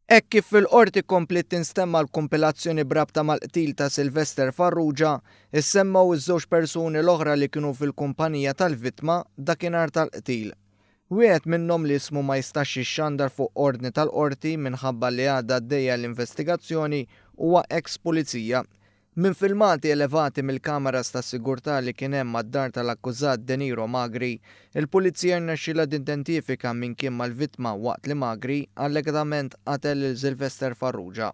Hekk kif fil-Qorti kompliet tinstemma l-kumpilazzjoni b'rabta mal-qtil ta' Sylvester Farrugia, issemmgħu ż-żewġ persuni l-oħra li kienu fil-kumpanija tal-vittma dakinhar tal-qtil. Wieħed minnhom li ismu ma jistax jixxandar fuq ordni tal-Qorti minħabba li għadha għaddejja l-investigazzjoni huwa eks pulizija. Minn filmati elevati mill-kameras tas-sigurtà li kien hemm mad-dar tal-akkużat Deniro Magri, il-Pulizija rnexxielha tidentifika min kien mal-vittma waqt li Magri allegatament qatel lil Sylvester Farrugia.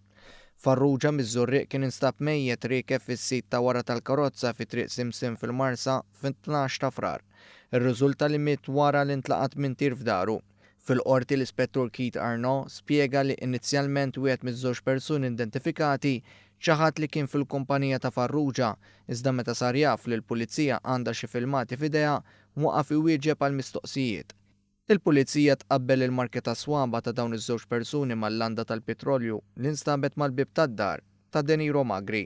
Farrugia miż-Żurrieq kien instab mejjet riekeb fis-sit ta' wara tal-karozza fi Triq Simsim fil-Marsa fit-12 ta' Frar. Irriżulta li miet wara li ntlaqat minn tir f'daru. Fil-Qorti l-Ispettur Keith Arnaud spjega li inizjalment wieħed miż-żewġ persuni identifikati ċaħad li kien fil-kumpanija ta' Farrugia iżda meta sar jaf li l-Pulizija għandha xi filmati f'idejha waqaf iwieġeb għall-mistoqsijiet. Il-Pulizija tqabbel il-marki tas-swaba' ta' dawn iż-żewġ persuni mal-landa tal-pitrolju li nstabet mal-bieb tad-dar ta' Deniro Magri.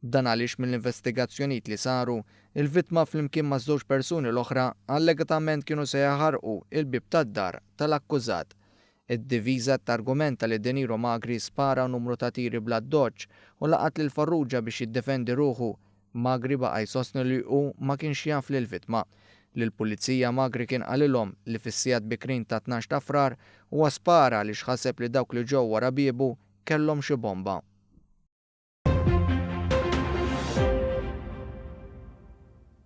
Dan għaliex mill-investigazzjonijiet li saru, il-vittma flimkien maż-żewġ persuni l-oħra allegatament kienu se jaħarqu il-bieb tad-dar tal-akkużat. Id-diviża targumenta li Deniro Magri spara numru ta' tiri bl-addoċċ u laqat lil Farrugia biex jiddefendi ruħu. Magri baqa' jsostni li hu ma kienx jaf lill-vittma. Lill-Pulizija Magri kien qalilhom li fis-sigħat bikrin tat-12 ta' Frar huwa spara għaliex ħaseb li dawk li ġew wara biebu kellhom xi bomba.